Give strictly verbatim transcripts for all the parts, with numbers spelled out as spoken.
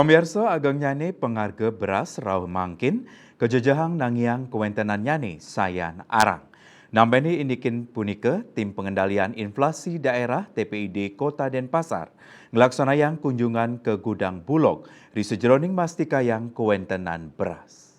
Pamiarsa, agengnyane pangarga beras rauh mangkin kajejehang nangiang kawentenannyane sayan arang. Nampene indikin punika, Tim Pengendalian Inflasi Daerah T P I D Kota Denpasar nglaksanayang kunjungan ka gudang Bulog ri sajeroning mastikayang kawentenan beras.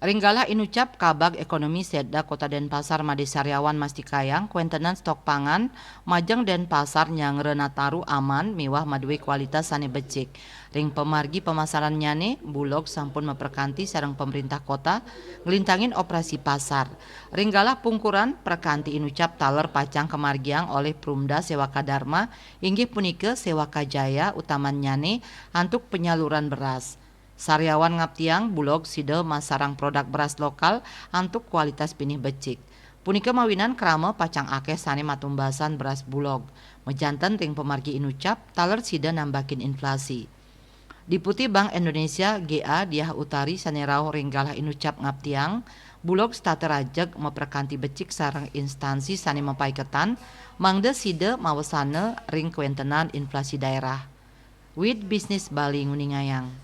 Ring galah inucap, Kabag Ekonomi Setda Kota Denpasar Made Sariawan mastikayang kawentenan stok pangan majeng Denpasar nyanggra nataru aman miwah madue kualitas sane becik. Ring pamargi pamasarannyane, Bulog sampun maprekanti sareng pamrintah kota nglintangin operasi pasar. Ring galah pungkuran, prekanti inucap taler pacang kamargiang olih Perumda Sewaka Dharma, inggih punika Sewaka Jaya utamannyane, antuk penyaluran beras. Sariawan ngaptiang, Bulog sida masarang produk beras lokal antuk kualitas pinih becik. Punika mawinan krama pacang akeh sane matumbasan beras Bulog. Majanten ring pamargi inucap, taler sida nambakin inflasi. Diputi Bank Indonesia G A Diah Utari sane rauh ring galah inucap ngaptiang, Bulog setata rajeg maprekanti becik sareng instansi sane mapaiketan, mangda sida mawasana ring kawentenan inflasi daerah. Wid Bisnis Bali nguningayang.